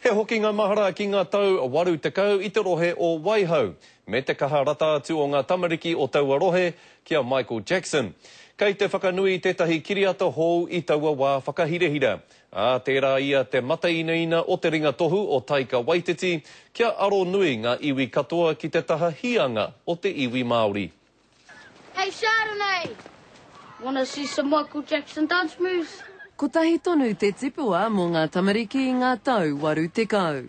He hokinga mahara ki ngā tau 80 i te rohe o Waihau, me te kaha rata atu o ngā tamariki o taua rohe ki a Michael Jackson. Kei te whakanui tētahi kiriata hou i taua wā whakahirahira, ā, tērā ia te matainaina o te ringa tohu o Taika Waititi kia aro nui ngā iwi katoa ki te taha hīanga o te iwi Māori. Hey Chardonnay! Wanna see some Michael Jackson dance moves? Kotahi tonu te tipua mō ngā tamariki i ngā tau 80.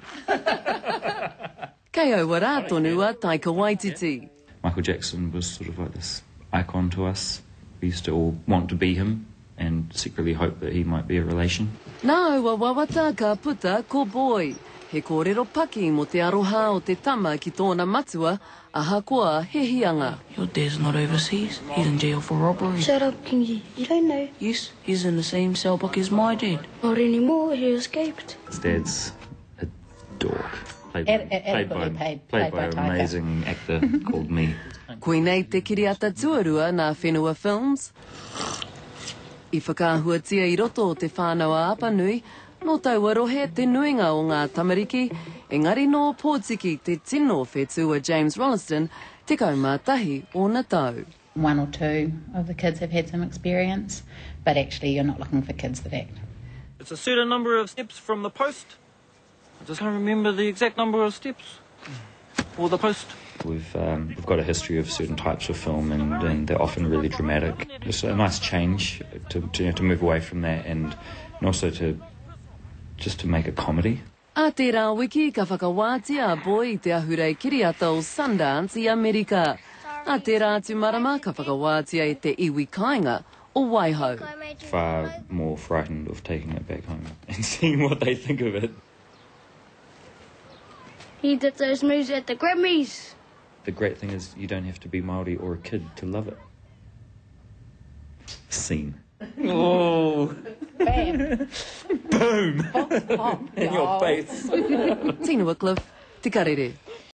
Kei aua rā tonu a Taika Waititi. Michael Jackson was sort of like this icon to us. We used to all want to be him and secretly hope that he might be a relation. Nā aua wawata ka puta ko Boy, he kōrero paki mō te aroha o te tama ki tōna matua Ahakoa he hianga. Your dad's not overseas, he's in jail for robbery. Shut up Kingi, you don't know. Yes, he's in the same cell block as my dad. Not anymore, he escaped. His dad's a dork. Played by, played by, paid, played by, by an amazing actor called me. Koinei te kiriata tuarua nā Whenua Films. I whakaahuatia i roto o Te Whānau-a-Apanui, Nō taua rohe te nuinga o ngā tamariki, engari nō Pōtiki te tino whetū a James Rolleston, 11 ōna tau. One or two of the kids have had some experience, but actually you're not looking for kids that act. It's a certain number of steps from the post. I just can't remember the exact number of steps. Or the post. We've, um, we've got a history of certain types of film and, and they're often really dramatic. It's a nice change to, to, you know, to move away from that and, and also to just to make a comedy. A tērā wiki ka whakawātia a Boy i te ahurei kiriata o Sundance i Amerika. A tērā atu marama ka whakawātia e te iwi kāinga o Waihau. Far more frightened of taking it back home and seeing what they think of it. He did those moves at the Grammys. The great thing is you don't have to be Māori or a kid to love it. Scene. Oh. Bam. Boom. Pop, In your face. Tina Wycliffe, Te Karere.